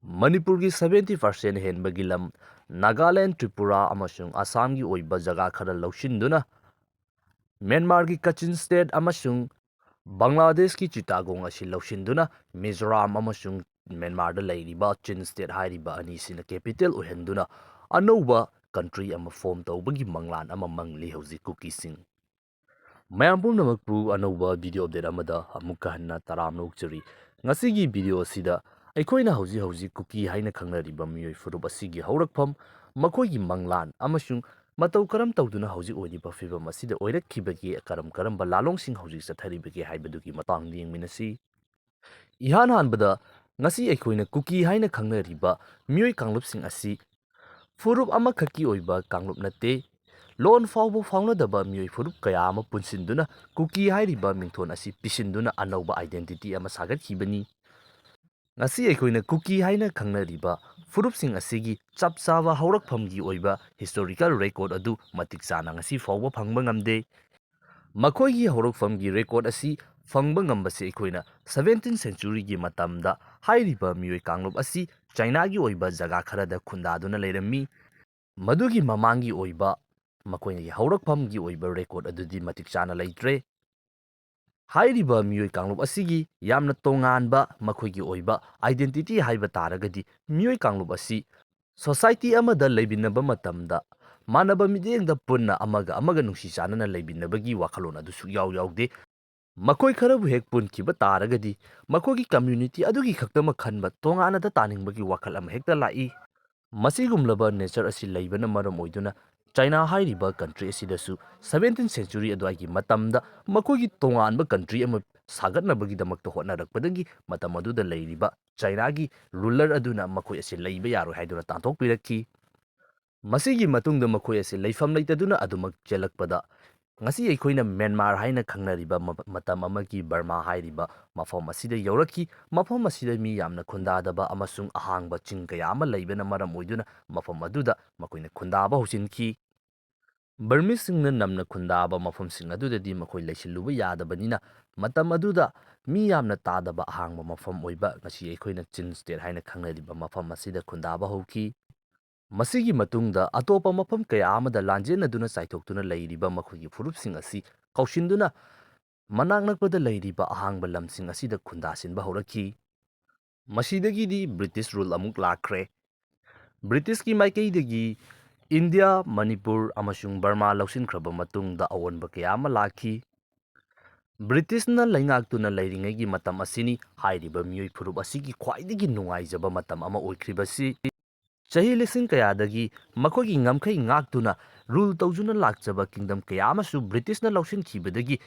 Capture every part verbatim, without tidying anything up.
ꯃꯅꯤꯄꯨꯔꯒꯤ seventy percent ꯍꯦꯟꯕꯒꯤ ꯂꯝ, ꯅꯥꯒꯥꯂꯦꯟ, ꯇ꯭ꯔꯤꯄꯨꯔꯥ ꯑꯃꯁꯨꯡ ꯑꯁꯥꯝꯒꯤ ꯑꯣꯏꯕ ꯖꯒꯥ ꯈꯔ ꯂꯧꯁꯤꯟꯗꯨꯅ, ꯃ꯭ꯌꯥꯟꯃꯥꯔꯒꯤ ꯀꯆꯤꯟ state ꯑꯃꯁꯨꯡ ꯕꯪꯒ꯭ꯂꯥꯗꯦꯁꯀꯤ ꯆꯤꯇꯥꯒꯣꯡ ꯑꯁꯤ ꯂꯧꯁꯤꯟꯗꯨꯅ, ꯃꯤꯖꯣꯔꯥꯝ ꯑꯃꯁꯨꯡ ꯃ꯭ꯌꯥꯟꯃꯥꯔꯗ ꯂꯩꯔꯤꯕ ꯆꯤꯟ state ꯍꯥꯏꯔꯤꯕ ꯑꯅꯤꯁꯤꯅ capital ꯑꯣꯏꯍꯟꯗꯨꯅ, ꯑꯅꯧꯕ country ꯑꯃ form ꯇꯧꯕꯒꯤ ꯃꯪꯂꯥꯟ ꯑꯃ ꯃꯪꯂꯤ ꯍꯧꯖꯤꯛ ꯀꯨꯀꯤꯁꯤꯡ꯫ ꯃꯌꯥꯝ ꯄꯨꯝꯅꯃꯛꯄꯨ ꯑꯅꯧꯕ video update ꯑꯃꯗ ꯑꯃꯨꯛꯀ ꯍꯟꯅ ꯇꯔꯥꯝꯅ ꯑꯣꯛꯆꯔꯤ꯫ ꯉꯁꯤꯒꯤ video ꯑꯁꯤꯗ ꯑꯩꯈꯣꯏꯅ ꯍꯧꯖꯤꯛ ꯍꯧꯖꯤꯛ ꯀꯨꯀꯤ ꯍꯥꯏꯅ ꯈꯪꯅꯔꯤꯕ ꯃꯤꯑꯣꯏ ꯐꯨꯔꯨꯞ ꯑꯁꯤꯒꯤ ꯍꯧꯔꯛꯐꯝ, ꯃꯈꯣꯏꯒꯤ ꯃꯪꯂꯥꯟ ꯑꯃꯁꯨꯡ ꯃꯇꯧ ꯀꯔꯝ ꯇꯧꯗꯨꯅ ꯍꯧꯖꯤꯛ ꯑꯣꯏꯔꯤꯕ ꯐꯤꯕꯝ ꯑꯁꯤꯗ ꯑꯣꯏꯔꯛꯈꯤꯕꯒꯦ, ꯀꯔꯝ ꯀꯔꯝꯕ ꯂꯥꯂꯣꯡꯁꯤꯡ ꯍꯧꯖꯤꯛ ꯆꯠꯊꯔꯤꯕꯒꯦ ꯍꯥꯏꯕꯗꯨꯒꯤ ꯃꯇꯥꯡꯗ ꯌꯦꯡꯃꯤꯟꯅꯁꯤ꯫ ꯏꯍꯥꯟ ꯍꯥꯟꯕꯗ, ꯉꯁꯤ ꯑꯩꯈꯣꯏꯅ ꯀꯨꯀꯤ ꯍꯥꯏꯅ ꯈꯪꯅꯔꯤꯕ ꯃꯤꯑꯣꯏ ꯀꯥꯡꯂꯨꯞꯁꯤꯡ ꯑꯁꯤ ꯐꯨꯔꯨꯞ ꯑꯃꯈꯛꯀꯤ ꯑꯣꯏꯕ ꯀꯥꯡꯂꯨꯞ ꯅꯠꯇꯦ꯫ ꯂꯣꯟ ꯐꯥꯎꯕ ꯐꯥꯎꯅꯗꯕ ꯃꯤꯑꯣꯏ ꯐꯨꯔꯨꯞ ꯀꯌꯥ ꯑꯃ ꯄꯨꯟꯁꯤꯟꯗꯨꯅ ꯀꯨꯀꯤ ꯍꯥꯏꯔꯤꯕ ꯃꯤꯡꯊꯣꯟ ꯑꯁꯤ ꯄꯤꯁꯤꯟꯗꯨꯅ ꯑꯅꯧꯕ identity ꯑꯃ ꯁꯥꯒꯠꯈꯤꯕꯅꯤ꯫ ꯉꯁꯤ ꯑꯩꯈꯣꯏꯅ ꯀꯨꯀꯤ ꯍꯥꯏꯅ ꯈꯪꯅꯔꯤꯕ ꯐꯨꯔꯨꯞꯁꯤꯡ ꯑꯁꯤꯒꯤ ꯆꯞ ꯆꯥꯕ ꯍꯧꯔꯛꯐꯝꯒꯤ ꯑꯣꯏꯕ historical record ꯑꯗꯨ ꯃꯇꯤꯛ ꯆꯥꯅ ꯉꯁꯤ ꯐꯥꯎꯕ ꯐꯪꯕ ꯉꯝꯗꯦ꯫ ꯃꯈꯣꯏꯒꯤ ꯍꯧꯔꯛꯐꯝꯒꯤ record ꯑꯁꯤ ꯐꯪꯕ ꯉꯝꯕꯁꯤ ꯑꯩꯈꯣꯏꯅ seventeenth centuryꯒꯤ ꯃꯇꯝꯗ ꯍꯥꯏꯔꯤꯕ ꯃꯤꯑꯣꯏ ꯀꯥꯡꯂꯨꯞ ꯑꯁꯤ ꯆꯥꯏꯅꯥꯒꯤ ꯑꯣꯏꯕ ꯖꯒꯥ ꯈꯔꯗ ꯈꯨꯟꯗꯥꯗꯨꯅ ꯂꯩꯔꯝꯃꯤ꯫ ꯃꯗꯨꯒꯤ ꯃꯃꯥꯡꯒꯤ ꯑꯣꯏꯕ, ꯃꯈꯣꯏꯒꯤ ꯍꯧꯔꯛꯐꯝꯒꯤ ꯑꯣꯏꯕ record ꯑꯗꯨꯗꯤ ꯃꯇꯤꯛ ꯆꯥꯅ ꯂꯩꯇ꯭ꯔꯦ꯫ ꯍꯥꯏꯔꯤꯕ ꯃꯤꯑꯣꯏ ꯀꯥꯡꯂꯨꯞ ꯑꯁꯤꯒꯤ ꯌꯥꯝꯅ ꯇꯣꯉꯥꯟꯕ ꯃꯈꯣꯏꯒꯤ ꯑꯣꯏꯕ identity ꯍꯥꯏꯕ ꯇꯥꯔꯒꯗꯤ, ꯃꯤꯑꯣꯏ ꯀꯥꯡꯂꯨꯞ ꯑꯁꯤ society ꯑꯃꯗ ꯂꯩꯃꯤꯟꯅꯕ ꯃꯇꯝꯗ ꯃꯥꯟꯅꯕ ꯃꯤꯠꯌꯦꯡꯗ ꯄꯨꯟꯅ ꯑꯃꯒ ꯑꯃꯒ ꯅꯨꯡꯁꯤ ꯆꯥꯟꯅꯅ ꯂꯩꯃꯤꯟꯅꯕꯒꯤ ꯋꯥꯈꯜꯂꯣꯟ ꯑꯗꯨ ꯁꯨꯛꯌꯥꯎ ꯌꯥꯎꯗꯦ꯫ ꯃꯈꯣꯏ ꯈꯔꯕꯨ ꯍꯦꯛ ꯄꯨꯟꯈꯤꯕ ꯇꯥꯔꯒꯗꯤ, ꯃꯈꯣꯏꯒꯤ community ꯑꯗꯨꯒꯤ ꯈꯛꯇꯃꯛ ꯈꯟꯕ ꯇꯣꯉꯥꯟꯅꯗ ꯇꯥꯅꯤꯡꯕꯒꯤ ꯋꯥꯈꯜ ꯑꯃ ꯍꯦꯛꯇ ꯂꯥꯛꯏ꯫ ꯃꯁꯤꯒꯨꯝꯂꯕ nature ꯑꯁꯤ ꯂꯩꯕꯅ ꯃꯔꯝ ꯑꯣꯏꯗꯨꯅ, ꯆꯥꯏꯅꯥ ꯍꯥꯏꯔꯤꯕ country ꯑꯁꯤꯗꯁꯨ seventeenth century ꯑꯗꯨꯋꯥꯏꯒꯤ ꯃꯇꯝꯗ ꯃꯈꯣꯏꯒꯤ ꯇꯣꯉꯥꯟꯕ country ꯑꯃ ꯁꯥꯒꯠꯅꯕꯒꯤꯗꯃꯛꯇ ꯍꯣꯠꯅꯔꯛꯄꯗꯒꯤ, ꯃꯇꯝ ꯑꯗꯨꯗ ꯂꯩꯔꯤꯕ ꯆꯥꯏꯅꯥꯒꯤ ruler ꯑꯗꯨꯅ ꯃꯈꯣꯏ ꯑꯁꯤ ꯂꯩꯕ ꯌꯥꯔꯣꯏ ꯍꯥꯏꯗꯨꯅ ꯇꯥꯟꯊꯣꯛꯄꯤꯔꯛꯈꯤ꯫ ꯃꯁꯤꯒꯤ ꯃꯇꯨꯡꯗ ꯃꯈꯣꯏ ꯑꯁꯤ ꯂꯩꯐꯝ ꯂꯩꯇꯗꯨꯅ ꯑꯗꯨꯃꯛ ꯆꯦꯜꯂꯛꯄꯗ, ꯉꯁꯤ ꯑꯩꯈꯣꯏꯅ ꯃ꯭ꯌꯥꯟꯃꯥꯔ ꯍꯥꯏꯅ ꯈꯪꯅꯔꯤꯕ ꯃ-, ꯃꯇꯝ ꯑꯃꯒꯤ ꯕꯔꯃꯥ ꯍꯥꯏꯔꯤꯕ ꯃꯐꯝ ꯑꯁꯤꯗ ꯌꯧꯔꯛꯈꯤ꯫ ꯃꯐꯝ ꯑꯁꯤꯗ ꯃꯤ ꯌꯥꯝꯅ ꯈꯨꯟꯗꯥꯗꯕ ꯑꯃꯁꯨꯡ ꯑꯍꯥꯡꯕ ꯆꯤꯡ ꯀꯌꯥ ꯑꯃ ꯂꯩꯕꯅ ꯃꯔꯝ ꯑꯣꯏꯗꯨꯅ, ꯃꯐꯝ ꯑꯗꯨꯗ ꯃꯈꯣꯏꯅ ꯈꯨꯟꯗꯥꯕ ꯍꯧꯖꯤꯟꯈꯤ꯫ ꯕꯔꯃꯤꯁꯁꯤꯡꯅ ꯅꯝꯅ ꯈꯨꯟꯗꯥꯕ ꯃꯐꯝꯁꯤꯡ ꯑꯗꯨꯗꯗꯤ ꯃꯈꯣꯏ ꯂꯩꯁꯤꯜꯂꯨꯕ ꯌꯥꯗꯕꯅꯤꯅ, ꯃꯇꯝ ꯑꯗꯨꯗ ꯃꯤ ꯌꯥꯝꯅ ꯇꯥꯗꯕ ꯑꯍꯥꯡꯕ ꯃꯐꯝ ꯑꯣꯏꯕ, ꯉꯁꯤ ꯑꯩꯈꯣꯏꯅ ꯆꯤꯟ ꯁ꯭ꯇꯦꯠ ꯍꯥꯏꯅ ꯈꯪꯅꯔꯤꯕ ꯃꯐꯝ ꯑꯁꯤꯗ ꯈꯨꯟꯗꯥꯕ ꯍꯧꯈꯤ꯫ ꯃꯁꯤꯒꯤ ꯃꯇꯨꯡꯗ ꯑꯇꯣꯞꯄ ꯃꯐꯝ ꯀꯌꯥ ꯑꯃꯗ ꯂꯥꯟꯖꯦꯟꯅꯗꯨꯅ ꯆꯥꯏꯊꯣꯛꯇꯨꯅ ꯂꯩꯔꯤꯕ ꯃꯈꯣꯏꯒꯤ ꯐꯨꯔꯨꯞꯁꯤꯡ ꯑꯁꯤ ꯀꯧꯁꯤꯟꯗꯨꯅ ꯃꯅꯥꯛ ꯅꯛꯄꯗ ꯂꯩꯔꯤꯕ ꯑꯍꯥꯡꯕ ꯂꯝꯁꯤꯡ ꯑꯁꯤꯗ ꯈꯨꯟꯗꯥꯁꯤꯟꯕ ꯍꯧꯔꯛꯈꯤ꯫ ꯃꯁꯤꯗꯒꯤꯗꯤ ꯕ꯭ꯔꯤꯇꯤꯁ ꯔꯨꯜ ꯑꯃꯨꯛ ꯂꯥꯛꯈ꯭ꯔꯦ꯫ ꯕ꯭ꯔꯤꯇꯤꯁꯀꯤ ꯃꯥꯏꯀꯩꯗꯒꯤ ꯏꯟꯗꯤꯌꯥ, ꯃꯅꯤꯄꯨꯔ ꯑꯃꯁꯨꯡ ꯕꯔꯃꯥ ꯂꯧꯁꯤꯟꯈ꯭ꯔꯕ ꯃꯇꯨꯡꯗ ꯑꯑꯣꯟꯕ ꯀꯌꯥ ꯑꯃ ꯂꯥꯛꯈꯤ꯫ ꯕ꯭ꯔꯤꯇꯤꯁꯅ ꯂꯩꯉꯥꯛꯇꯨꯅ ꯂꯩꯔꯤꯉꯩꯒꯤ ꯃꯇꯝ ꯑꯁꯤꯅꯤ ꯍꯥꯏꯔꯤꯕ ꯃꯤꯑꯣꯏ ꯐꯨꯔꯨꯞ ꯑꯁꯤꯒꯤ ꯈ꯭ꯋꯥꯏꯗꯒꯤ ꯅꯨꯡꯉꯥꯏꯖꯕ ꯃꯇꯝ ꯑꯃ ꯑꯣꯏꯈ꯭ꯔꯤꯕꯁꯤ꯫ ꯆꯍꯤ ꯂꯤꯁꯤꯡ ꯀꯌꯥꯗꯒꯤ ꯃꯈꯣꯏꯒꯤ ꯉꯝꯈꯩ ꯉꯥꯛꯇꯨꯅ ꯔꯨꯜ ꯇꯧꯗꯨꯅ ꯂꯥꯛꯆꯕ ꯀꯤꯡꯗꯝ ꯀꯌꯥ ꯑꯃꯁꯨ ꯕ꯭ꯔꯤꯇꯤꯁꯅ ꯂꯧꯁꯤꯟꯈꯤꯕꯗꯒꯤ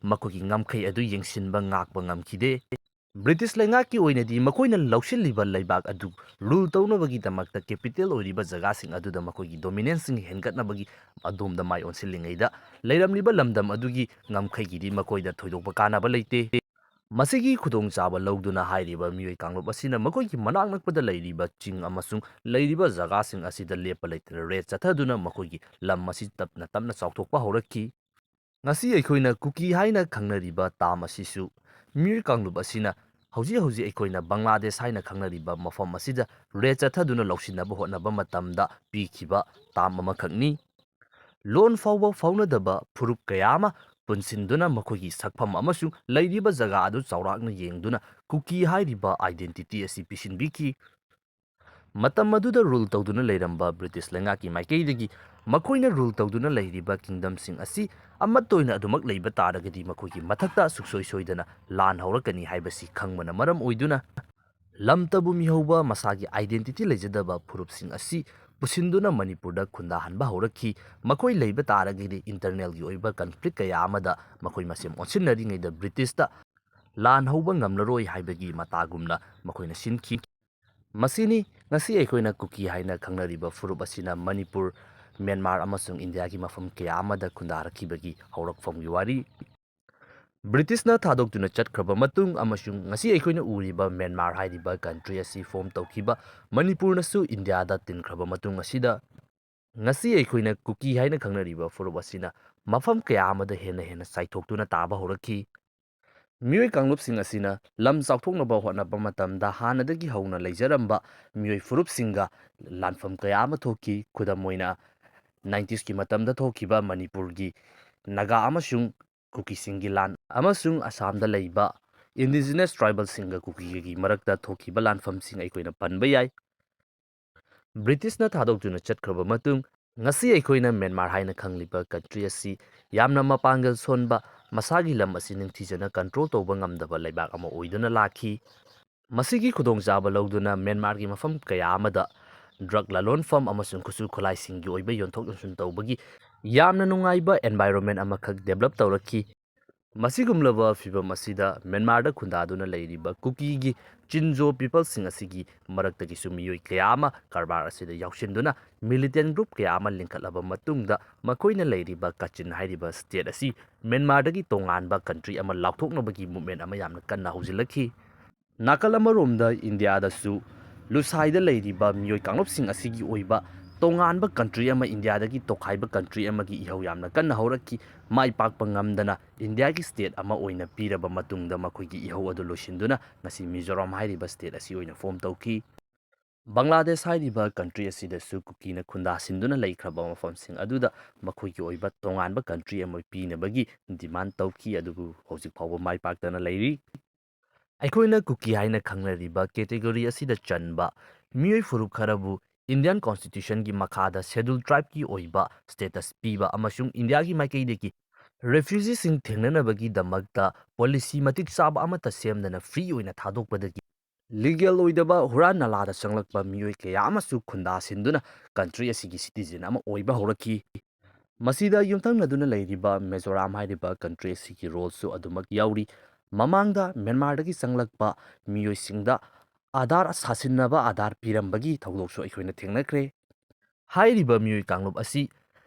ꯃꯈꯣꯏꯒꯤ ꯉꯝꯈꯩ ꯑꯗꯨ ꯌꯦꯡꯁꯤꯟꯕ ꯉꯥꯛꯄ ꯉꯝꯈꯤꯗꯦ꯫ ꯕ꯭ꯔꯤꯇꯤꯁ ꯂꯩꯉꯥꯛꯀꯤ ꯑꯣꯏꯅꯗꯤ ꯃꯈꯣꯏꯅ ꯂꯧꯁꯤꯜꯂꯤꯕ ꯂꯩꯕꯥꯛ ꯑꯗꯨ ꯔꯨꯜ ꯇꯧꯅꯕꯒꯤꯗꯃꯛꯇ ꯀꯦꯄꯤꯇꯦꯜ ꯑꯣꯏꯔꯤꯕ ꯖꯒꯥꯁꯤꯡ ꯑꯗꯨꯗ ꯃꯈꯣꯏꯒꯤ ꯗꯣꯃꯤꯅꯦꯟꯁꯁꯤꯡ ꯍꯦꯟꯒꯠꯅꯕꯒꯤ ꯑꯗꯣꯝꯗ ꯃꯥꯏ ꯑꯣꯟꯁꯤꯜꯂꯤꯉꯩꯗ ꯂꯩꯔꯝꯂꯤꯕ ꯂꯝꯗꯝ ꯑꯗꯨꯒꯤ ꯉꯝꯈꯩꯒꯤꯗꯤ ꯃꯈꯣꯏꯗ ꯊꯣꯏꯗꯣꯛꯄ ꯀꯥꯟꯅꯕ ꯂꯩꯇꯦ꯫ ꯃꯁꯤꯒꯤ ꯈꯨꯗꯣꯡꯆꯥꯕ ꯂꯧꯗꯨꯅ ꯍꯥꯏꯔꯤꯕ ꯃꯤꯑꯣꯏ ꯀꯥꯡꯂꯨꯞ ꯑꯁꯤꯅ ꯃꯈꯣꯏꯒꯤ ꯃꯅꯥꯛ ꯅꯛꯄꯗ ꯂꯩꯔꯤꯕ ꯆꯤꯡ ꯑꯃꯁꯨꯡ ꯂꯩꯔꯤꯕ ꯖꯒꯥꯁꯤꯡ ꯑꯁꯤꯗ ꯂꯦꯞꯄ ꯂꯩꯇꯅ ꯔꯦꯗ ꯆꯠꯊꯗꯨꯅ ꯃꯈꯣꯏꯒꯤ ꯂꯝ ꯑꯁꯤ ꯇꯞꯅ ꯇꯞꯅ ꯆꯥꯎꯊꯣꯛꯄ ꯍꯧꯔꯛꯈꯤ꯫ ꯉꯁꯤ ꯑꯩꯈꯣꯏꯅ ꯀꯨꯀꯤ ꯍꯥꯏꯅ ꯈꯪꯅꯔꯤꯕ ꯇꯥꯝ ꯑꯁꯤꯁꯨ ꯃꯤꯑꯣꯏ ꯀꯥꯡꯂꯨꯞ ꯑꯁꯤꯅ ꯍꯧꯖꯤꯛ ꯍꯧꯖꯤꯛ ꯑꯩꯈꯣꯏꯅ ꯕꯪꯒ꯭ꯂꯥꯗꯦꯁ ꯍꯥꯏꯅ ꯈꯪꯅꯔꯤꯕ ꯃꯐꯝ ꯑꯁꯤꯗ ꯔꯦꯗ ꯆꯠꯊꯗꯨꯅ ꯂꯧꯁꯤꯟꯅꯕ ꯍꯣꯠꯅꯕ ꯃꯇꯝꯗ ꯄꯤꯈꯤꯕ ꯇꯥꯝ ꯑꯃꯈꯛꯅꯤ꯫ ꯂꯣꯟ ꯐꯥꯎꯕ ꯐꯥꯎꯅꯗꯕ ꯐꯨꯔꯨꯞ ꯀꯌꯥ ꯑꯃ ꯄꯨꯟꯁꯤꯟꯗꯨꯅ ꯃꯈꯣꯏꯒꯤ ꯁꯛꯐꯝ ꯑꯃꯁꯨꯡ ꯂꯩꯔꯤꯕ ꯖꯒꯥ ꯑꯗꯨ ꯆꯥꯎꯔꯥꯛꯅ ꯌꯦꯡꯗꯨꯅ ꯀꯨꯀꯤ ꯍꯥꯏꯔꯤꯕ ꯑꯥꯏꯗꯦꯟꯇꯤꯇꯤ ꯑꯁꯤ ꯄꯤꯁꯤꯟꯕꯤꯈꯤ꯫ ꯃꯇꯝ ꯑꯗꯨꯗ ꯔꯨꯜ ꯇꯧꯗꯨꯅ ꯂꯩꯔꯝꯕ ꯕ꯭ꯔꯤꯇꯤꯁ ꯂꯩꯉꯥꯛꯀꯤ ꯃꯥꯏꯀꯩꯗꯒꯤ ꯃꯈꯣꯏꯅ ꯔꯨꯜ ꯇꯧꯗꯨꯅ ꯂꯩꯔꯤꯕ ꯀꯤꯡꯗꯝꯁꯤꯡ ꯑꯁꯤ ꯑꯃꯠꯇ ꯑꯣꯏꯅ ꯑꯗꯨꯃꯛ ꯂꯩꯕ ꯇꯥꯔꯒꯗꯤ ꯃꯈꯣꯏꯒꯤ ꯃꯊꯛꯇ ꯁꯨꯡꯁꯣꯏ ꯁꯣꯏꯗꯅ ꯂꯥꯟ ꯍꯧꯔꯛꯀꯅꯤ ꯍꯥꯏꯕꯁꯤ ꯈꯪꯕꯅ ꯃꯔꯝ ꯑꯣꯏꯗꯨꯅ ꯂꯝꯇꯕꯨ ꯃꯤꯍꯧꯕ ꯃꯁꯥꯒꯤ ꯑꯥꯏꯗꯦꯟꯇꯤꯇꯤ ꯂꯩꯖꯗꯕ ꯐꯨꯔꯨꯞꯁꯤꯡ ꯑꯁꯤ ꯄꯨꯁꯤꯟꯗꯨꯅ ꯃꯅꯤꯄꯨꯔꯗ ꯈꯨꯟꯗꯥꯍꯟꯕ ꯍꯧꯔꯛꯈꯤ꯫ ꯃꯈꯣꯏ ꯂꯩꯕ ꯇꯥꯔꯒꯗꯤ ꯏꯟꯇꯔꯅꯦꯜꯒꯤ ꯑꯣꯏꯕ ꯀꯟꯐ꯭ꯂꯤꯛ ꯀꯌꯥ ꯑꯃꯗ ꯃꯈꯣꯏ ꯃꯁꯦꯟ ꯑꯣꯟꯁꯤꯟꯅꯔꯤꯉꯩꯗ ꯕ꯭ꯔꯤꯇꯤꯁꯇ ꯂꯥꯟ ꯍꯧꯕ ꯉꯝꯂꯔꯣꯏ ꯍꯥꯏꯕꯒꯤ ꯃꯇꯥꯒꯨꯝꯅ ꯃꯈꯣꯏꯅ ꯁꯤꯟꯈꯤ꯫ ꯃꯁꯤꯅꯤ ꯉꯁꯤ ꯑꯩꯈꯣꯏꯅ ꯀꯨꯀꯤ ꯍꯥꯏꯅ ꯈꯪꯅꯔꯤꯕ ꯐꯨꯔꯨꯞ ꯑꯁꯤꯅ ꯃꯅꯤꯄꯨꯔ, ꯃ꯭ꯌꯥꯟꯃꯥꯔ ꯑꯃꯁꯨꯡ ꯏꯟꯗꯤꯌꯥꯒꯤ ꯃꯐꯝ ꯀꯌꯥ ꯑꯃꯗ ꯈꯨꯟꯗꯥꯔꯛꯈꯤꯕꯒꯤ ꯍꯧꯔꯛꯐꯝꯒꯤ ꯋꯥꯔꯤ꯫ ꯕ꯭ꯔꯤꯇꯤꯁꯅ ꯊꯥꯗꯣꯛꯇꯨꯅ ꯆꯠꯈ꯭ꯔꯕ ꯃꯇꯨꯡ ꯑꯃꯁꯨꯡ ꯉꯁꯤ ꯑꯩꯈꯣꯏꯅ ꯎꯔꯤꯕ ꯃ꯭ꯌꯥꯟꯃꯥꯔ ꯍꯥꯏꯔꯤꯕ ꯀꯟꯇ꯭ꯔꯤ ꯑꯁꯤ ꯐꯣꯔꯝ ꯇꯧꯈꯤꯕ, ꯃꯅꯤꯄꯨꯔꯅꯁꯨ ꯏꯟꯗꯤꯌꯥꯗ ꯇꯤꯟꯈ꯭ꯔꯕ ꯃꯇꯨꯡ ꯑꯁꯤꯗ ꯉꯁꯤ ꯑꯩꯈꯣꯏꯅ ꯀꯨꯀꯤ ꯍꯥꯏꯅ ꯈꯪꯅꯔꯤꯕ ꯐꯨꯔꯨꯞ ꯑꯁꯤꯅ ꯃꯐꯝ ꯀꯌꯥ ꯑꯃꯗ ꯍꯦꯟꯅ ꯍꯦꯟꯅ ꯆꯥꯏꯊꯣꯛꯇꯨꯅ ꯇꯥꯕ ꯍꯧꯔꯛꯈꯤ꯫ ꯃꯤꯑꯣꯏ ꯀꯥꯡꯂꯨꯞꯁꯤꯡ ꯑꯁꯤꯅ ꯂꯝ ꯆꯥꯎꯊꯣꯛꯅꯕ ꯍꯣꯠꯅꯕ ꯃꯇꯝꯗ ꯍꯥꯟꯅꯗꯒꯤ ꯍꯧꯅ ꯂꯩꯖꯔꯝꯕ ꯃꯤꯑꯣꯏ ꯐꯨꯔꯨꯞꯁꯤꯡꯒ ꯂꯥꯟꯐꯝ ꯀꯌꯥ ꯑꯃ ꯊꯣꯛꯈꯤ꯫ ꯈꯨꯗꯝ ꯑꯣꯏꯅ, ꯅꯥꯏꯟꯇꯤꯁꯀꯤ ꯃꯇꯝꯗ ꯊꯣꯛꯈꯤꯕ ꯃꯅꯤꯄꯨꯔꯒꯤ ꯅꯥꯒꯥ ꯑꯃꯁꯨꯡ ꯀꯨꯀꯤꯁꯤꯡꯒꯤ ꯂꯥꯟ ꯑꯃꯁꯨꯡ ꯑꯁꯥꯝꯗ ꯂꯩꯕ indigenous tribalꯁꯤꯡꯒ ꯀꯨꯀꯤꯒꯒꯤ ꯃꯔꯛꯇ ꯊꯣꯛꯈꯤꯕ ꯂꯥꯟꯐꯝꯁꯤꯡ ꯑꯩꯈꯣꯏꯅ ꯄꯟꯕ ꯌꯥꯏ꯫ ꯕ꯭ꯔꯤꯇꯤꯁꯅ ꯊꯥꯗꯣꯛꯇꯨꯅ ꯆꯠꯈ꯭ꯔꯕ ꯃꯇꯨꯡ, ꯉꯁꯤ ꯑꯩꯈꯣꯏꯅ ꯃ꯭ꯌꯥꯟꯃꯥꯔ ꯍꯥꯏꯅ ꯈꯪꯂꯤꯕ country ꯑꯁꯤ ꯌꯥꯝꯅ ꯃꯄꯥꯡꯒꯜ ꯁꯣꯟꯕ, ꯃꯁꯥꯒꯤ ꯂꯝ ꯑꯁꯤ ꯅꯤꯡꯊꯤꯖꯅ control ꯇꯧꯕ ꯉꯝꯗꯕ ꯂꯩꯕꯥꯛ ꯑꯃ ꯑꯣꯏꯗꯨꯅ ꯂꯥꯛꯈꯤ꯫ ꯃꯁꯤꯒꯤ ꯈꯨꯗꯣꯡꯆꯥꯕ ꯂꯧꯗꯨꯅ ꯃ꯭ꯌꯥꯟꯃꯥꯔꯒꯤ ꯃꯐꯝ ꯀꯌꯥ ꯑꯃꯗ drug ꯂꯂꯣꯟꯐꯝ ꯑꯃꯁꯨꯡ ꯈꯨꯠꯁꯨ ꯈꯨꯠꯂꯥꯏꯁꯤꯡꯒꯤ ꯑꯣꯏꯕ ꯌꯣꯟꯊꯣꯛ ꯌꯣꯟꯁꯤꯟ ꯇꯧꯕꯒꯤ ꯌꯥꯝꯅ ꯅꯨꯡꯉꯥꯏꯕ environment ꯑꯃꯈꯛ develop ꯇꯧꯔꯛꯈꯤ꯫ ꯃꯁꯤꯒꯨꯝꯂꯕ ꯐꯤꯚꯝ ꯑꯁꯤꯗ ꯃ꯭ꯌꯥꯟꯃꯥꯔꯗ ꯈꯨꯟꯗꯥꯗꯨꯅ ꯂꯩꯔꯤꯕ ꯀꯨꯀꯤꯒꯤ ꯆꯤꯟꯖꯣ peopleꯁꯤꯡ ꯑꯁꯤꯒꯤ ꯃꯔꯛꯇꯒꯤꯁꯨ ꯃꯤꯑꯣꯏ ꯀꯌꯥ ꯑꯃ ꯀꯔꯕꯥꯔ ꯑꯁꯤꯗ ꯌꯥꯎꯁꯤꯟꯗꯨꯅ militant group ꯀꯌꯥ ꯑꯃ ꯂꯤꯡꯈꯠꯂꯕ ꯃꯇꯨꯡꯗ, ꯃꯈꯣꯏꯅ ꯂꯩꯔꯤꯕ ꯀꯥꯆꯤꯟ ꯍꯥꯏꯔꯤꯕ state ꯑꯁꯤ ꯃ꯭ꯌꯥꯟꯃꯥꯔꯗꯒꯤ ꯇꯣꯉꯥꯟꯕ country ꯑꯃ ꯂꯥꯎꯊꯣꯛꯅꯕꯒꯤ movement ꯑꯃ ꯌꯥꯝꯅ ꯀꯟꯅ ꯍꯧꯖꯤꯜꯂꯛꯈꯤ꯫ ꯅꯥꯀꯜ ꯑꯃꯔꯣꯝꯗ ꯏꯟꯗꯤꯌꯥꯗꯁꯨ ꯂꯨꯁꯥꯏꯗ ꯂꯩꯔꯤꯕ ꯃꯤꯑꯣꯏ ꯀꯥꯡꯂꯨꯞꯁꯤꯡ ꯑꯁꯤꯒꯤ ꯑꯣꯏꯕ ꯇꯣꯉꯥꯟꯕ country ꯑꯃ, ꯏꯟꯗꯤꯌꯥꯗꯒꯤ ꯇꯣꯈꯥꯏꯕ country ꯑꯃꯒꯤ ꯏꯍꯧ ꯌꯥꯝꯅ ꯀꯟꯅ ꯍꯧꯔꯛꯈꯤ꯫ ꯃꯥꯏ ꯄꯥꯛꯄ ꯉꯝꯗꯅ ꯏꯟꯗꯤꯌꯥꯒꯤ state ꯑꯃ ꯑꯣꯏꯅ ꯄꯤꯔꯕ ꯃꯇꯨꯡꯗ, ꯃꯈꯣꯏꯒꯤ ꯏꯍꯧ ꯑꯗꯨ ꯂꯣꯏꯁꯤꯟꯗꯨꯅ ꯉꯁꯤ ꯃꯤꯖꯣꯔꯥꯝ ꯍꯥꯏꯔꯤꯕ state ꯑꯁꯤ ꯑꯣꯏꯅ form ꯇꯧꯈꯤ꯫ ꯕꯪꯒ꯭ꯂꯥꯗꯦꯁ ꯍꯥꯏꯔꯤꯕ country ꯑꯁꯤꯗꯁꯨ ꯀꯨꯀꯤꯅ ꯈꯨꯟꯗꯥꯁꯤꯟꯗꯨꯅ ꯂꯩꯈ꯭ꯔꯕ ꯃꯐꯝꯁꯤꯡ ꯑꯗꯨꯗ ꯃꯈꯣꯏꯒꯤ ꯑꯣꯏꯕ ꯇꯣꯉꯥꯟꯕ country ꯑꯃ ꯄꯤꯅꯕꯒꯤ demand ꯇꯧꯈꯤ, ꯑꯗꯨꯕꯨ ꯍꯧꯖꯤꯛ ꯐꯥꯎꯕ ꯃꯥꯏ ꯄꯥꯛꯇꯅ ꯂꯩꯔꯤ꯫ ꯑꯩꯈꯣꯏꯅ ꯀꯨꯀꯤ ꯍꯥꯏꯅ ꯈꯪꯅꯔꯤꯕ category ꯑꯁꯤꯗ ꯆꯟꯕ ꯃꯤꯑꯣꯏ ꯐꯨꯔꯨꯞ ꯈꯔꯕꯨ Indian Constitutionꯒꯤ ꯃꯈꯥꯗ Scheduled Tribeꯀꯤ ꯑꯣꯏꯕ status ꯄꯤꯕ ꯑꯃꯁꯨꯡ ꯏꯟꯗꯤꯌꯥꯒꯤ ꯃꯥꯏꯀꯩꯗꯒꯤ refugeeꯁꯤꯡ ꯊꯦꯡꯅꯅꯕꯒꯤꯗꯃꯛꯇ policy ꯃꯇꯤꯛ ꯆꯥꯕ ꯑꯃꯠꯇ ꯁꯦꯝꯗꯅ free ꯑꯣꯏꯅ ꯊꯥꯗꯣꯛꯄꯗꯒꯤ, legal ꯑꯣꯏꯗꯕ ꯍꯨꯔꯥꯟ ꯅꯂꯥꯗ ꯆꯪꯂꯛꯄ ꯃꯤꯑꯣꯏ ꯀꯌꯥ ꯑꯃꯁꯨ ꯈꯨꯟꯗꯥꯁꯤꯟꯗꯨꯅ country ꯑꯁꯤꯒꯤ citizen ꯑꯃ ꯑꯣꯏꯕ ꯍꯧꯔꯛꯈꯤ꯫ ꯃꯁꯤꯗ ꯌꯨꯝꯊꯪꯅꯗꯨꯅ ꯂꯩꯔꯤꯕ ꯃꯤꯖꯣꯔꯥꯝ ꯍꯥꯏꯔꯤꯕ country ꯑꯁꯤꯒꯤ roleꯁꯨ ꯑꯗꯨꯃꯛ ꯌꯥꯎꯔꯤ꯫ ꯃꯃꯥꯡꯗ ꯃ꯭ꯌꯥꯟꯃꯥꯔꯗꯒꯤ ꯆꯪꯂꯛꯄ ꯃꯤꯑꯣꯏꯁꯤꯡꯗ ꯑꯥꯙꯥꯔ ꯁꯥꯁꯤꯟꯅꯕ ꯑꯥꯙꯥꯔ ꯄꯤꯔꯝꯕꯒꯤ ꯊꯧꯗꯣꯛꯁꯨ ꯑꯩꯈꯣꯏꯅ ꯊꯦꯡꯅꯈ꯭ꯔꯦ꯫ ꯍꯥꯏꯔꯤꯕ ꯃꯤꯑꯣꯏ ꯀꯥꯡꯂꯨꯞ ꯑꯁꯤ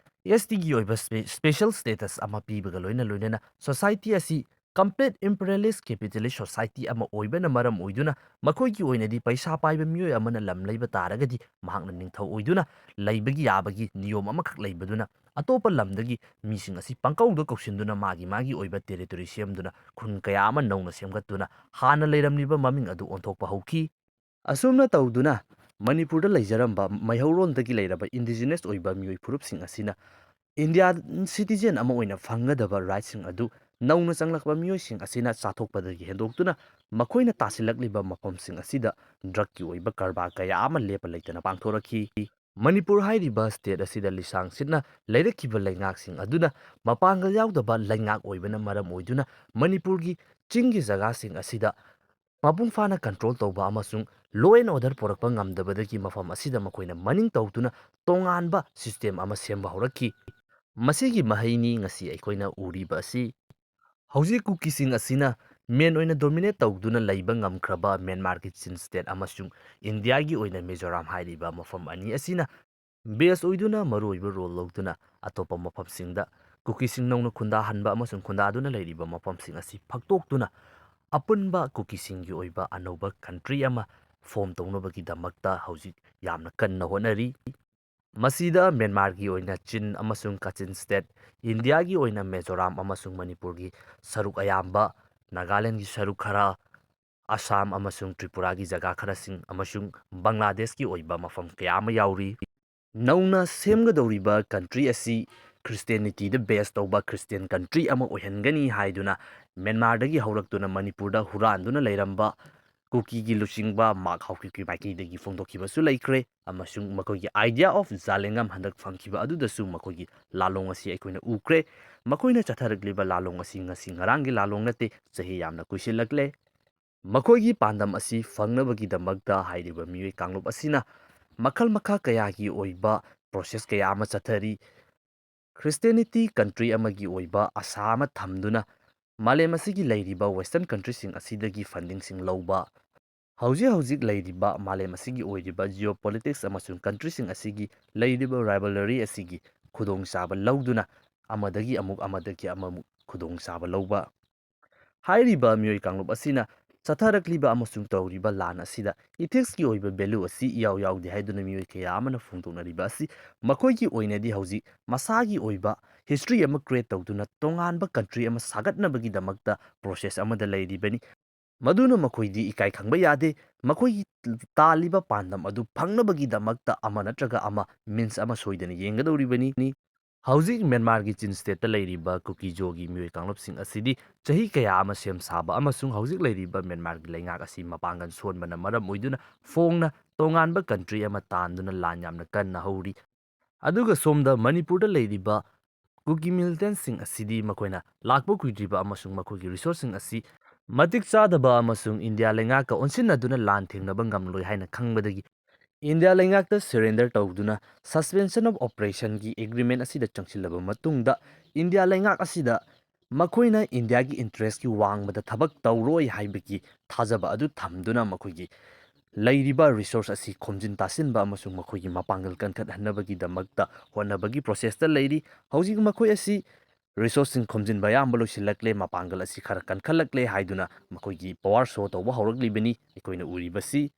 STꯒꯤ ꯑꯣꯏꯕ spe-, special status ꯑꯃ ꯄꯤꯕꯒ ꯂꯣꯏꯅ ꯂꯣꯏꯅꯅ society ꯑꯁꯤ complete imperialist capitalist society ꯑꯃ ꯑꯣꯏꯕꯅ ꯃꯔꯝ ꯑꯣꯏꯗꯨꯅ ꯃꯈꯣꯏꯒꯤ ꯑꯣꯏꯅꯗꯤ ꯄꯩꯁꯥ ꯄꯥꯏꯕ ꯃꯤꯑꯣꯏ ꯑꯃꯅ ꯂꯝ ꯂꯩꯕ ꯇꯥꯔꯒꯗꯤ ꯃꯍꯥꯛꯅ ꯅꯤꯡꯊꯧ ꯑꯣꯏꯗꯨꯅ ꯂꯩꯕꯒꯤ ꯌꯥꯕꯒꯤ ꯅꯤꯌꯣꯝ ꯑꯃꯈꯛ ꯂꯩꯕꯗꯨꯅ ꯑꯇꯣꯞꯄ ꯂꯝꯗꯒꯤ ꯃꯤꯁꯤꯡ ꯑꯁꯤ ꯄꯪꯀꯧꯗ ꯀꯧꯁꯤꯟꯗꯨꯅ ꯃꯥꯒꯤ ꯃꯥꯒꯤ ꯑꯣꯏꯕ territory ꯁꯦꯝꯗꯨꯅ ꯈꯨꯟ ꯀꯌꯥ ꯑꯃ ꯅꯧꯅ ꯁꯦꯝꯒꯠꯇꯨꯅ ꯍꯥꯟꯅ ꯂꯩꯔꯝꯂꯤꯕ ꯃꯃꯤꯡ ꯑꯗꯨ ꯑꯣꯟꯊꯣꯛꯄ ꯍꯧꯈꯤ꯫ ꯑꯁꯨꯝꯅ ꯇꯧꯗꯨꯅ ꯃꯅꯤꯄꯨꯔꯗ ꯂꯩꯖꯔꯝꯕ ꯃꯩꯍꯧꯔꯣꯟꯗꯒꯤ ꯂꯩꯔꯕ indigenous ꯑꯣꯏꯕ ꯃꯤꯑꯣꯏ ꯐꯨꯔꯨꯞꯁꯤꯡ ꯑꯁꯤꯅ Indian citizen ꯑꯃ ꯑꯣꯏꯅ ꯐꯪꯒꯗꯕ rightꯁꯤꯡ ꯑꯗꯨ ꯅꯧꯅ ꯆꯪꯂꯛꯄ ꯃꯤꯑꯣꯏꯁꯤꯡ ꯑꯁꯤꯅ ꯆꯥꯊꯣꯛꯄꯗꯒꯤ ꯍꯦꯟꯗꯣꯛꯇꯨꯅ ꯃꯈꯣꯏꯅ ꯇꯥꯁꯤꯜꯂꯛꯂꯤꯕ ꯃꯐꯝꯁꯤꯡ ꯑꯁꯤꯗ drugꯀꯤ ꯑꯣꯏꯕ ꯀꯔꯕꯥꯔ ꯀꯌꯥ ꯑꯃ ꯂꯦꯞꯄ ꯂꯩꯇꯅ ꯄꯥꯡꯊꯣꯔꯛꯈꯤ꯫ ꯃꯅꯤꯄꯨꯔ ꯍꯥꯏꯔꯤꯕ state ꯑꯁꯤꯗ ꯂꯤꯁꯥꯡ ꯁꯤꯠꯅ ꯂꯩꯔꯛꯈꯤꯕ ꯂꯩꯉꯥꯛꯁꯤꯡ ꯑꯗꯨꯅ ꯃꯄꯥꯡꯒꯜ ꯌꯥꯎꯗꯕ ꯂꯩꯉꯥꯛ ꯑꯣꯏꯕꯅ ꯃꯔꯝ ꯑꯣꯏꯗꯨꯅ ꯃꯅꯤꯄꯨꯔꯒꯤ ꯆꯤꯡꯒꯤ ꯖꯒꯥꯁꯤꯡ ꯑꯁꯤꯗ ꯃꯄꯨꯡ ꯐꯥꯅ control ꯇꯧꯕ ꯑꯃꯁꯨꯡ law and order ꯄꯨꯔꯛꯄ ꯉꯝꯗꯕꯗꯒꯤ ꯃꯐꯝ ꯑꯁꯤꯗ ꯃꯈꯣꯏꯅ ꯃꯅꯤꯡ ꯇꯧꯗꯨꯅ ꯇꯣꯉꯥꯟꯕ system ꯑꯃ ꯁꯦꯝꯕ ꯍꯧꯔꯛꯈꯤ꯫ ꯃꯁꯤꯒꯤ ꯃꯍꯩꯅꯤ ꯉꯁꯤ ꯑꯩꯈꯣꯏꯅ ꯎꯔꯤꯕ ꯑꯁꯤ꯫ ꯍꯧꯖꯤꯛ ꯀꯨꯀꯤꯁꯤꯡ ꯑꯁꯤꯅ main ꯑꯣꯏꯅ dominate ꯇꯧꯗꯨꯅ ꯂꯩꯕ ꯉꯝꯈ꯭ꯔꯕ ꯃ꯭ꯌꯥꯟꯃꯥꯔꯒꯤ ꯆꯤꯟ state ꯑꯃꯁꯨꯡ ꯏꯟꯗꯤꯌꯥꯒꯤ ꯑꯣꯏꯅ ꯃꯤꯖꯣꯔꯥꯝ ꯍꯥꯏꯔꯤꯕ ꯃꯐꯝ ꯑꯅꯤ ꯑꯁꯤꯅ base ꯑꯣꯏꯗꯨꯅ ꯃꯔꯨꯑꯣꯏꯕ role ꯂꯧꯗꯨꯅ ꯑꯇꯣꯞꯄ ꯃꯐꯝꯁꯤꯡꯗ ꯀꯨꯀꯤꯁꯤꯡ ꯅꯧꯅ ꯈꯨꯟꯗꯥꯍꯟꯕ ꯑꯃꯁꯨꯡ ꯈꯨꯟꯗꯥꯗꯨꯅ ꯂꯩꯔꯤꯕ ꯃꯐꯝꯁꯤꯡ ꯑꯁꯤ ꯐꯛꯇꯣꯛꯇꯨꯅ ꯑꯄꯨꯟꯕ ꯀꯨꯀꯤꯁꯤꯡꯒꯤ ꯑꯣꯏꯕ ꯑꯅꯧꯕ country ꯑꯃ form ꯇꯧꯅꯕꯒꯤꯗꯃꯛꯇ ꯍꯧꯖꯤꯛ ꯌꯥꯝꯅ ꯀꯟꯅ ꯍꯣꯠꯅꯔꯤ꯫ ꯃꯁꯤꯗ ꯃ꯭ꯌꯥꯟꯃꯥꯔꯒꯤ ꯑꯣꯏꯅ ꯆꯤꯟ ꯑꯃꯁꯨꯡ ꯀꯥꯆꯤꯟ state, ꯏꯟꯗꯤꯌꯥꯒꯤ ꯑꯣꯏꯅ ꯃꯤꯖꯣꯔꯥꯝ ꯑꯃꯁꯨꯡ ꯃꯅꯤꯄꯨꯔꯒꯤ ꯁꯔꯨꯛ ꯑꯌꯥꯝꯕ, ꯅꯥꯒꯥꯂꯦꯟꯒꯤ ꯁꯔꯨꯛ ꯈꯔ, ꯑꯁꯥꯝ ꯑꯃꯁꯨꯡ ꯇ꯭ꯔꯤꯄꯨꯔꯥꯒꯤ ꯖꯒꯥ ꯈꯔꯁꯤꯡ ꯑꯃꯁꯨꯡ ꯕꯪꯒ꯭ꯂꯥꯗꯦꯁꯀꯤ ꯑꯣꯏꯕ ꯃꯐꯝ ꯀꯌꯥ ꯑꯃ ꯌꯥꯎꯔꯤ꯫ ꯅꯧꯅ ꯁꯦꯝꯒꯗꯧꯔꯤꯕ country ꯑꯁꯤ Christianityꯗ base ꯇꯧꯕ Christian country ꯑꯃ ꯑꯣꯏꯍꯟꯒꯅꯤ ꯍꯥꯏꯗꯨꯅ ꯃ꯭ꯌꯥꯟꯃꯥꯔꯗꯒꯤ ꯍꯧꯔꯛꯇꯨꯅ ꯃꯅꯤꯄꯨꯔꯗ ꯍꯨꯔꯥꯟꯗꯨꯅ ꯂꯩꯔꯝꯕ ꯀꯨꯀꯤꯒꯤ ꯂꯨꯆꯤꯡꯕ ꯃꯥꯛ ꯍꯥꯎꯀꯤꯞꯀꯤ ꯃꯥꯏꯀꯩꯗꯒꯤ ꯐꯣꯡꯗꯣꯛꯈꯤꯕꯁꯨ ꯂꯩꯈ꯭ꯔꯦ, ꯑꯃꯁꯨꯡ ꯃꯈꯣꯏꯒꯤ idea of ꯖꯥꯂꯦꯡꯉꯝ ꯍꯟꯗꯛ ꯐꯪꯈꯤꯕ ꯑꯗꯨꯗꯁꯨ ꯃꯈꯣꯏꯒꯤ ꯂꯥꯂꯣꯡ ꯑꯁꯤ ꯑꯩꯈꯣꯏꯅ ꯎꯈ꯭ꯔꯦ꯫ ꯃꯈꯣꯏꯅ ꯆꯠꯊꯔꯛꯂꯤꯕ ꯂꯥꯂꯣꯡ ꯑꯁꯤ ꯉꯁꯤ ꯉꯔꯥꯡꯒꯤ ꯂꯥꯂꯣꯡ ꯅꯠꯇꯦ, ꯆꯍꯤ ꯌꯥꯝꯅ ꯀꯨꯏꯁꯤꯜꯂꯛꯂꯦ꯫ ꯃꯈꯣꯏꯒꯤ ꯄꯥꯟꯗꯝ ꯑꯁꯤ ꯐꯪꯅꯕꯒꯤꯗꯃꯛꯇ ꯍꯥꯏꯔꯤꯕ ꯃꯤꯑꯣꯏ ꯀꯥꯡꯂꯨꯞ ꯑꯁꯤꯅ ꯃꯈꯜ ꯃꯈꯥ ꯀꯌꯥꯒꯤ ꯑꯣꯏꯕ process ꯀꯌꯥ ꯑꯃ ꯆꯠꯊꯔꯤ꯫ Christianity country ꯑꯃꯒꯤ ꯑꯣꯏꯕ ꯑꯁꯥ ꯑꯃ ꯊꯝꯗꯨꯅ ꯃꯥꯂꯦꯝ ꯑꯁꯤꯒꯤ ꯂꯩꯔꯤꯕ Western countryꯁꯤꯡ ꯑꯁꯤꯗꯒꯤ fundingꯁꯤꯡ ꯂꯧꯕ, ꯍꯧꯖꯤꯛ ꯍꯧꯖꯤꯛ ꯂꯩꯔꯤꯕ ꯃꯥꯂꯦꯝ ꯑꯁꯤꯒꯤ ꯑꯣꯏꯔꯤꯕ geopolitics ꯑꯃꯁꯨꯡ countryꯁꯤꯡ ꯑꯁꯤꯒꯤ ꯂꯩꯔꯤꯕ rivalry ꯑꯁꯤꯒꯤ ꯈꯨꯗꯣꯡꯆꯥꯕ ꯂꯧꯗꯨꯅ ꯑꯃꯗꯒꯤ ꯑꯃꯨꯛ ꯑꯃꯗꯒꯤ ꯑꯃꯃꯨꯛ ꯈꯨꯗꯣꯡꯆꯥꯕ ꯂꯧꯕ꯫ ꯍꯥꯏꯔꯤꯕ ꯃꯤꯑꯣꯏ ꯀꯥꯡꯂꯨꯞ ꯑꯁꯤꯅ ꯆꯠꯊꯔꯛꯂꯤꯕ ꯑꯃꯁꯨꯡ ꯇꯧꯔꯤꯕ ꯂꯥꯟ ꯑꯁꯤꯗ ethicsꯀꯤ ꯑꯣꯏꯕ value ꯑꯁꯤ ꯏꯌꯥꯎ ꯌꯥꯎꯗꯦ ꯍꯥꯏꯗꯨꯅ ꯃꯤꯑꯣꯏ ꯀꯌꯥ ꯑꯃꯅ ꯐꯣꯡꯗꯣꯛꯅꯔꯤꯕ ꯑꯁꯤ ꯃꯈꯣꯏꯒꯤ ꯑꯣꯏꯅꯗꯤ ꯍꯧꯖꯤꯛ ꯃꯁꯥꯒꯤ ꯑꯣꯏꯕ history ꯑꯃ create ꯇꯧꯗꯨꯅ ꯇꯣꯉꯥꯟꯕ country ꯑꯃ ꯁꯥꯒꯠꯅꯕꯒꯤꯗꯃꯛꯇ process ꯑꯃꯗ ꯂꯩꯔꯤꯕꯅꯤ꯫ ꯃꯗꯨꯅ ꯃꯈꯣꯏꯗꯤ ꯏꯀꯥꯏ ꯈꯪꯕ ꯌꯥꯗꯦ꯫ ꯃꯈꯣꯏꯒꯤ ꯇꯥꯜꯂꯤꯕ ꯄꯥꯟꯗꯝ ꯑꯗꯨ ꯐꯪꯅꯕꯒꯤꯗꯃꯛꯇ ꯑꯃ ꯅꯠꯇ꯭ꯔꯒ ꯑꯃ means ꯑꯃ ꯁꯣꯏꯗꯅ ꯌꯦꯡꯒꯗꯧꯔꯤꯕꯅꯤ꯫ ꯍꯧꯖꯤꯛ ꯃ꯭ꯌꯥꯟꯃꯥꯔꯒꯤ ꯆꯤꯟ state ꯂꯩꯔꯤꯕ ꯀꯨꯀꯤꯖꯣꯒꯤ ꯃꯤꯑꯣꯏ ꯀꯥꯡꯂꯨꯞꯁꯤꯡ ꯑꯁꯤꯗꯤ ꯆꯍꯤ ꯀꯌꯥ ꯑꯃ ꯁꯦꯝ ꯁꯥꯕ ꯑꯃꯁꯨꯡ ꯍꯧꯖꯤꯛ ꯂꯩꯔꯤꯕ ꯃ꯭ꯌꯥꯟꯃꯥꯔꯒꯤ ꯂꯩꯉꯥꯛ ꯑꯁꯤ ꯃꯄꯥꯡꯒꯜ ꯁꯣꯟꯕꯅ ꯃꯔꯝ ꯑꯣꯏꯗꯨꯅ ꯐꯣꯡꯅ ꯇꯣꯉꯥꯟꯕ country ꯑꯃ ꯇꯥꯟꯗꯨꯅ ꯂꯥꯟ ꯌꯥꯝꯅ ꯀꯟꯅ ꯍꯧꯔꯤ꯫ ꯑꯗꯨꯒ ꯁꯣꯝꯗ ꯃꯅꯤꯄꯨꯔꯗ ꯂꯩꯔꯤꯕ ꯀꯨꯀꯤ militantꯁꯤꯡ ꯑꯁꯤꯗꯤ ꯃꯈꯣꯏꯅ ꯂꯥꯛꯄ ꯀꯨꯏꯗ꯭ꯔꯤꯕ ꯑꯃꯁꯨꯡ ꯃꯈꯣꯏꯒꯤ resourceꯁꯤꯡ ꯑꯁꯤ ꯃꯇꯤꯛ ꯆꯥꯗꯕ ꯑꯃꯁꯨꯡ ꯏꯟꯗꯤꯌꯥ ꯂꯩꯉꯥꯛꯀ ꯑꯣꯟꯁꯤꯟꯅꯗꯨꯅ ꯂꯥꯟ ꯊꯦꯡꯅꯕ ꯉꯝꯂꯣꯏ ꯍꯥꯏꯅ ꯈꯪꯕꯗꯒꯤ ꯏꯟꯗꯤꯌꯥ ꯂꯩꯉꯥꯛꯇ surrender ꯇꯧꯗꯨꯅ suspension of operationꯒꯤ agreement ꯑꯁꯤꯗ ꯆꯪꯁꯤꯜꯂꯕ ꯃꯇꯨꯡꯗ ꯏꯟꯗꯤꯌꯥ ꯂꯩꯉꯥꯛ ꯑꯁꯤꯗ ꯃꯈꯣꯏꯅ ꯏꯟꯗꯤꯌꯥꯒꯤ interestꯀꯤ ꯋꯥꯡꯃꯗ ꯊꯕꯛ ꯇꯧꯔꯣꯏ ꯍꯥꯏꯕꯒꯤ ꯊꯥꯖꯕ ꯑꯗꯨ ꯊꯝꯗꯨꯅ ꯃꯈꯣꯏꯒꯤ ꯂꯩꯔꯤꯕ resource ꯑꯁꯤ ꯈꯣꯝꯖꯤꯟ ꯇꯥꯁꯤꯟꯕ ꯑꯃꯁꯨꯡ ꯃꯈꯣꯏꯒꯤ ꯃꯄꯥꯡꯒꯜ ꯀꯟꯈꯠꯍꯟꯅꯕꯒꯤꯗꯃꯛꯇ ꯍꯣꯠꯅꯕꯒꯤ processꯇ ꯂꯩꯔꯤ꯫ ꯍꯧꯖꯤꯛ ꯃꯈꯣꯏ ꯑꯁꯤ resourceꯁꯤꯡ ꯈꯣꯝꯖꯤꯟꯕ ꯑꯌꯥꯝꯕ ꯂꯣꯏꯁꯤꯜꯂꯛꯂꯦ, ꯃꯄꯥꯡꯒꯜ ꯑꯁꯤ ꯈꯔ ꯀꯟꯈꯠꯂꯛꯂꯦ ꯍꯥꯏꯗꯨꯅ ꯃꯈꯣꯏꯒꯤ power show ꯇꯧꯕ ꯍꯧꯔꯛꯂꯤꯕꯅꯤ ꯑꯩꯈꯣꯏꯅ ꯎꯔꯤꯕꯁꯤ꯫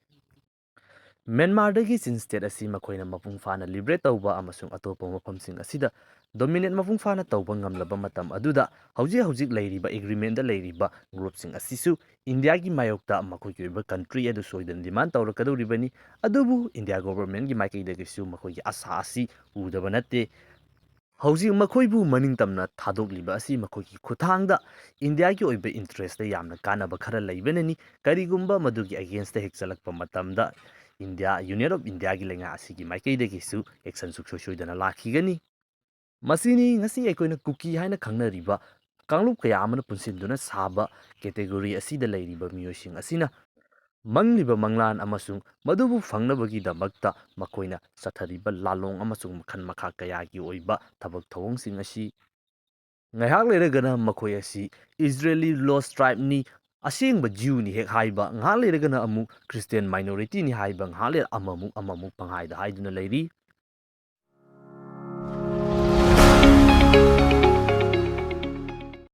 ꯃ꯭ꯌꯥꯟꯃꯥꯔꯗꯒꯤ ꯆꯤꯟ state ꯑꯁꯤ ꯃꯈꯣꯏꯅ ꯃꯄꯨꯡ ꯐꯥꯅ liberate ꯇꯧꯕ ꯑꯃꯁꯨꯡ ꯑꯇꯣꯞꯄ ꯃꯐꯝꯁꯤꯡ ꯑꯁꯤꯗ dominate ꯃꯄꯨꯡ ꯐꯥꯅ ꯇꯧꯕ ꯉꯝꯂꯕ ꯃꯇꯝ ꯑꯗꯨꯗ ꯍꯧꯖꯤꯛ ꯍꯧꯖꯤꯛ ꯂꯩꯔꯤꯕ agreementꯗ ꯂꯩꯔꯤꯕ groupꯁꯤꯡ ꯑꯁꯤꯁꯨ ꯏꯟꯗꯤꯌꯥꯒꯤ ꯃꯥꯌꯣꯛꯇ ꯃꯈꯣꯏꯒꯤ ꯑꯣꯏꯕ country ꯑꯗꯨ ꯁꯣꯏꯗꯅ demand ꯇꯧꯔꯛꯀꯗꯧꯔꯤꯕꯅꯤ꯫ ꯑꯗꯨꯕꯨ ꯏꯟꯗꯤꯌꯥ governmentꯀꯤ ꯃꯥꯏꯀꯩꯗꯒꯤꯁꯨ ꯃꯈꯣꯏꯒꯤ ꯑꯁꯥ ꯑꯁꯤ ꯎꯗꯕ ꯅꯠꯇꯦ꯫ ꯍꯧꯖꯤꯛ ꯃꯈꯣꯏꯕꯨ ꯃꯅꯤꯡ ꯇꯝꯅ ꯊꯥꯗꯣꯛꯂꯤꯕ ꯑꯁꯤ ꯃꯈꯣꯏꯒꯤ ꯈꯨꯠꯊꯥꯡꯗ ꯏꯟꯗꯤꯌꯥꯒꯤ ꯑꯣꯏꯕ interestꯇ ꯌꯥꯝꯅ ꯀꯥꯟꯅꯕ ꯈꯔ ꯂꯩꯕꯅꯅꯤ꯫ ꯀꯔꯤꯒꯨꯝꯕ ꯃꯗꯨꯒꯤ againstꯇ ꯍꯦꯛ ꯆꯠꯂꯛꯄ ꯃꯇꯝꯗ ꯏꯟꯗꯤꯌꯥ, Union of Indiaꯒꯤ ꯂꯩꯉꯥꯛ ꯑꯁꯤꯒꯤ ꯃꯥꯏꯀꯩꯗꯒꯤꯁꯨ action ꯁꯨꯡꯁꯣꯏ ꯁꯣꯏꯗꯅ ꯂꯥꯛꯈꯤꯒꯅꯤ꯫ ꯃꯁꯤꯅꯤ ꯉꯁꯤ ꯑꯩꯈꯣꯏꯅ ꯀꯨꯀꯤ ꯍꯥꯏꯅ ꯈꯪꯅꯔꯤꯕ ꯀꯥꯡꯂꯨꯞ ꯀꯌꯥ ꯑꯃꯅ ꯄꯨꯟꯁꯤꯟꯗꯨꯅ ꯁꯥꯕ category ꯑꯁꯤꯗ ꯂꯩꯔꯤꯕ ꯃꯤꯑꯣꯏꯁꯤꯡ ꯑꯁꯤꯅ ꯃꯪꯂꯤꯕ ꯃꯪꯂꯥꯟ ꯑꯃꯁꯨꯡ ꯃꯗꯨꯕꯨ ꯐꯪꯅꯕꯒꯤꯗꯃꯛꯇ ꯃꯈꯣꯏꯅ ꯆꯠꯊꯔꯤꯕ ꯂꯥꯂꯣꯡ ꯑꯃꯁꯨꯡ ꯃꯈꯜ ꯃꯈꯥ ꯀꯌꯥꯒꯤ ꯑꯣꯏꯕ ꯊꯕꯛ ꯊꯧꯑꯣꯡꯁꯤꯡ ꯑꯁꯤ ꯉꯥꯏꯍꯥꯛ ꯂꯩꯔꯒꯅ ꯃꯈꯣꯏ ꯑꯁꯤ Israeli lost tribeꯅꯤ, ꯑꯁꯦꯡꯕ Jewꯅꯤ ꯍꯦꯛ ꯍꯥꯏꯕ, ꯉꯥꯏꯍꯥꯛ ꯂꯩꯔꯒꯅ ꯑꯃꯨꯛ Christian minorityꯅꯤ ꯍꯥꯏꯕ, ꯉꯥꯏꯍꯥꯛ ꯂꯩꯔ ꯑꯃꯃꯨꯛ ꯑꯃꯃꯨꯛ ꯄꯪꯍꯥꯏꯗ ꯍꯥꯏꯗꯨꯅ ꯂꯩꯔꯤ꯫